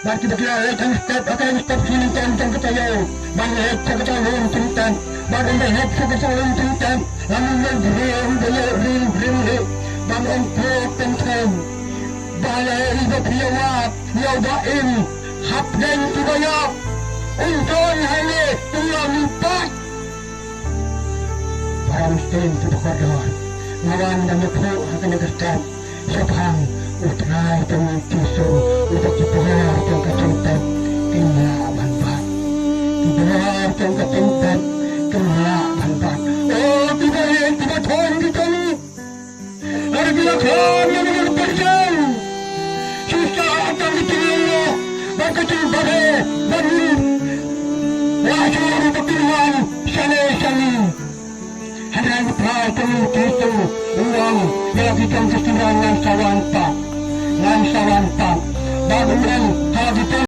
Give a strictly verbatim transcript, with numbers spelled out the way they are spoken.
Bad kiba ki la leit hangstep ha ka step sien tang tang ka taïew ban leit sha ka lum tymmen. Bad ynda leit sha ka lum tymmen, la mih ïa u briew uba ïaid ring ring leh ban ong, ko kynthei, balei ba phi ïa wad ïa uba im hapdeng kiba ïap? Un don hangne, un ïa mih pat. Para mynsiem kiba kordor, nga wan ban ïathuh ha kane ka step shaphang U Trai jong ngi Jisu, uba ki bor jong ka jingtep kin lah ban bat. Ki bor jong ka jingtep kin lah ban bat. O kiba ïeit, kiba thon ki jong ngi, lada ki la khlad na ka pyrthei, shisha tang ki jingïeit bad ka jingbha ban ïeit, la shu ruh ba kin wan shane sha ngi. Hynrei U Trai jong ngi Jisu u ong ïa la ki jong ki, ngan sa wan pat, ngan sa wan pat. Bad u ong,